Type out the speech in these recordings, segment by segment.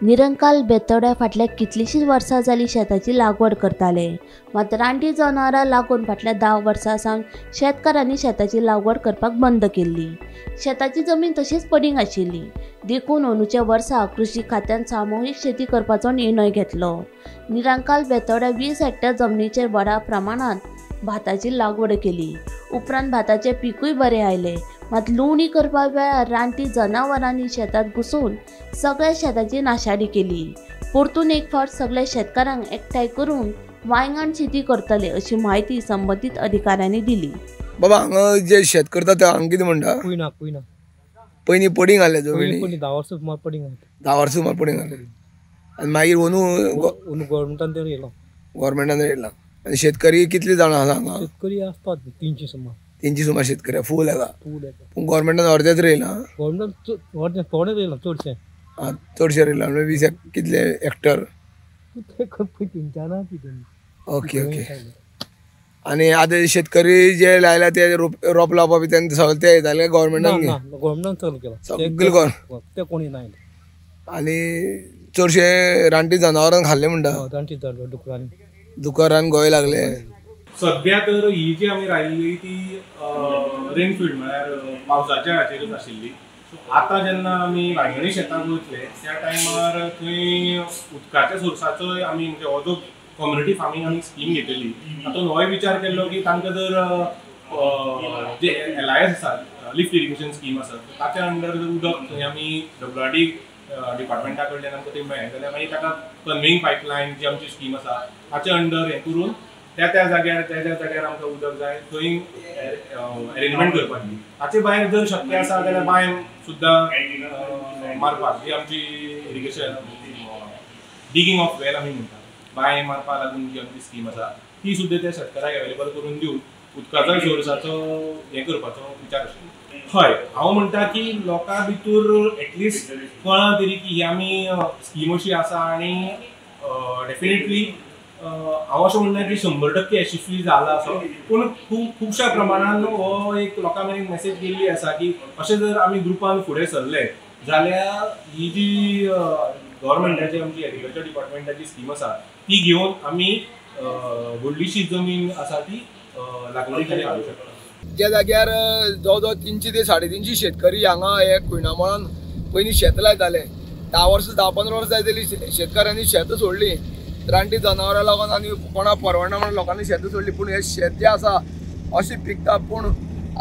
निरंकाल बेतोड्या फाटल्या कितलींशींच वर्सां जालीं शेताची लागवड करताले. मात रानटी जनावरां लागून फाटल्या 10 वर्सां सावन शेतकारांनी शेताची लागवड करपाक बंद केल्ली. शेताची जमीन तशीच पडींग आशिल्ली. देखून अंदूच्या वर्सा कृषी खात्यान सामुहीक शेती करपाचो निर्णय घेतलो. निरंकाल बेतोड्या 20 हेक्टर जमनीचेर व्हडा प्रमाणांत भाताची लागवड केली. उपरांत भाताचे पिकूय बरें आयले. मात लुवणी करपा वेळार रानटी जनावरांनी शेतांत घुसून सगळ्या शेताची नाशाडी केली. परतून एक फावट सगळ्या शेतकारांक एकठांय करून वांयगण शेती करतले अशी म्हायती संबंदीत अधिकाऱ्यांनी दिली. बाबा हांगा जे शेत करता ते हांगा कितें म्हणटा? कुयना कुयना पयलीं पडींग आसलें जमनी. 10 वर्सां सुमार पडींग आसलें. 10 वर्सां सुमार पडींग आसलें आनी मागीर अंदू अंदू गव्हर्मेंटान ते येयलां. गव्हर्मेंटान येयलां. आनी शेतकरी कितले जाणां आसा हांगा? शेतकरी आसतात 300 सुमार. 300 सुमार शेतकरी फूल येता. फूल येता. पूण गव्हर्मेंटान अर्देच रोयलां. गव्हर्मेंटान अर्दें थोडें रोयलां चडशें. आं, चडशें रोयलां म्हणल्यार 20 कितले हेक्टर? तेंच्यान कितें. Okay okay. आनी आतां शेतकरी जे लायल्या ते रोप लावपा बी तेंकां सगळें ते येताले गव्हर्मेंटान? गव्हर्मेंटान सगळें केलां. सगळें ते कोणी ना. आनी चडशे रानटी जनावरां खाल्ले म्हणटा? रानटी जनावरां डुकरांनी. दुकरान गोंय लागले. सद्या तर ही जी आमी रायिल्ली ती रेनफील्ड म्हळ्यार पावसाच्या हाचेरूच आशिल्ली. सो आतां जेन्ना आमी वांयगणी शेताक वयतले त्या टायमार थंय उदकाच्या सोर्साचोय आमी म्हणजे हो जो कम्युनिटी फार्मींग आमी स्कीम घेतलेली तातूंत होय विचार केल्लो की तांकां जर जे LIS आसा लिफ्ट इरिगेशन स्कीम आसा ताच्या अंडर जर उदक थंय आमी WRD डिपार्टमेंटा कडल्यान आमकां तें मेळ्ळें जाल्यार मागीर ताका कन्वेइंग पायपलायन जी आमची स्कीम आसा ताच्या अंडर हें करून त्या त्या जाग्यार त्या त्या जाग्यार आमकां उदक जाय थंय अरेंजमेंट करपाची. ताचे भायर जर शक्य आसा जाल्यार बांय सुद्दां मारपाक जी आमची इरिगेशन डिगींग ऑफ वेल आमी म्हणटा बांय मारपाक लागून जी आमची स्कीम आसा ती सुद्दां त्या शेतकाराक अवेलेबल करून दिवन उदकाचो सोर्साचो हें करपाचो विचार आशिल्लो. हय, हांव म्हणटा की लोकां भितर एटलिस्ट कळ्ळां तरी की ही आमी स्कीम अशी आसा आनी डेफिनेटली हांव अशें म्हणना की 100% यशस्वी जाला असो, पूण खूब खुबश्या प्रमाणान हो एक लोकां मेरेन मेसेज गेल्ली आसा की अशें जर आमी ग्रुपान फुडें सरले जाल्यार ही जी गव्हर्मेंटाची आमची एग्रीकल्चर डिपार्टमेंटाची स्कीम आसा ती घेवन आमी व्हडलीशी जमीन आसा ती लागवडी खातीर हाडूंक शकता. ज्या जाग्यार जवळ जवळ 300 ते 350 शेतकरी हांगा हे कुयणामळान पयलीं शेत लायताले. 10 वर्सां 10-15 वर्सां जायतली शेतकारांनी शेतां सोडलीं. रानटी जनावरां लागून आनी कोणाक परवडना म्हणून लोकांनी शेतां सोडलीं. पूण हें शेत जें आसा अशें पिकता पूण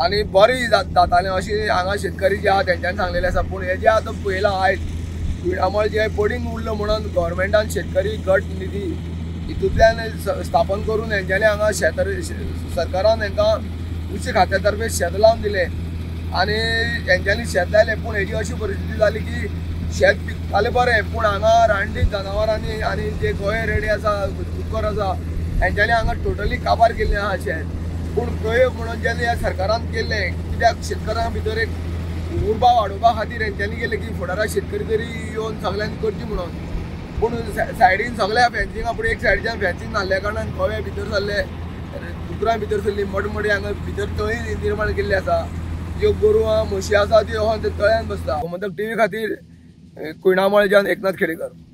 आनी बरें जातालें अशें हांगा शेतकरी जे आहा तेंच्यांनी सांगलेलें आसा. पूण हें जें आतां पळयलां आयज कुयणामळ जें पडींग उरलो म्हणून गव्हर्मेंटान शेतकरी गट निधी हितूंतल्यान स्थापन करून हेंच्यांनी हांगा शेत सरकारान हेंकां कृषी खात्या तर्फे शेत लावन दिलें आनी हेंच्यांनी शेत लायलें. पूण हेजी अशी परिस्थिती जाली की शेत पिकतालें बरें पूण हांगा रानटी जनावरांनी आनी जे गोंय रेडे आसा डुकर आसा हेंच्यांनी हांगा टोटली काबार केल्लें आहा शेत. पूण प्रयोग म्हणून जेन्ना ह्या सरकारान केल्लें कित्याक शेतकारां भितर एक उर्बा वाडोवपा खातीर हेंच्यांनी केलें की फुडाराक शेतकरी तरी येवन सगल्यांनी करची म्हणून. पूण सायडीन सगळ्या फेन्सिंगा पूण एक सायडीच्यान फेन्सिंग नासल्या कारणान गोवे भितर सरले, डुकरां भितर सरली, मडमडी हांगा भितर तळी निर्माण केल्ली आसा. ज्यो गोरवां म्हशी आसा त्यो तळ्यान बसता. गोमंतक टीव्ही खातीर कुयणामळच्यान एकनाथ खेडेकर.